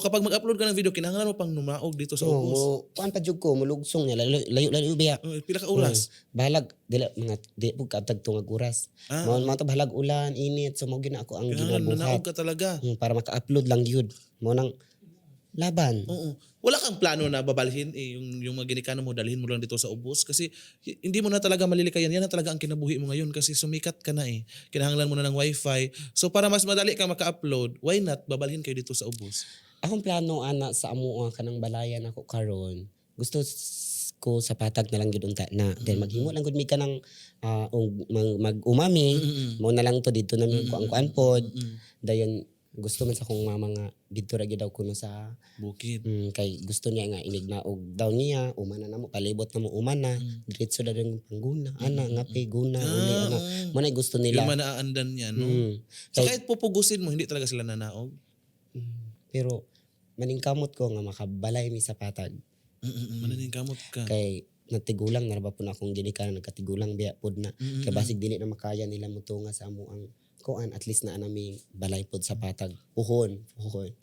Kapag mag-upload ka ng video, kinahanglan mo pang numaog dito sa Oo, ubos. mo kuan pa jud ko, mulugsong niya, layo layo, layo biya. Oh, pila ka oras? Bahalag dili mga di pud kaabtag tungag oras. Ah. Mao mao to bahalag ulan, init, so mao gyud na ako ang Kinahanglan nanaog ginabuhat. Ka talaga. Para maka-upload lang yun. Mao nang laban. Oo. Wala kang plano na babalhin eh, yung mga ginikanan mo, dalhin mo lang dito sa ubos kasi hindi mo na talaga malilikayan. Yan na talaga ang kinabuhi mo ngayon kasi sumikat ka na eh. Kinahanglan mo na ng wifi. So para mas madali ka maka-upload, why not babalhin kayo dito sa ubos? Akong plano ana sa amoa kanang balayan ako karon. Gusto ko sa patag na lang gyud unta na. Then maghimo lang gud mi kanang og mag-umami. Mao na lang to dito na mi kuan kuan pod. Dayon gusto man sa akong mama nga didto ra gyud daw kuno sa Bukid. Kay gusto niya nga inig na og daw niya uma na namo, palibot na mo uma na, diretso na rin pangguna ana nga guna uli ana mo na gusto nila. Yung manaandan niya, no? So kahit pupugusin mo, hindi talaga sila nanaog. Pero maningkamot ko nga makabalay mi sa patag. Mananingkamot ka. Kay natigulang na ra ba po na akong ginikanan, nagkatigulang biya pod na, kay basig dili na makaya nila motunga sa amo ang kuan, at least na nami balay pod sa patag, puhon puhon.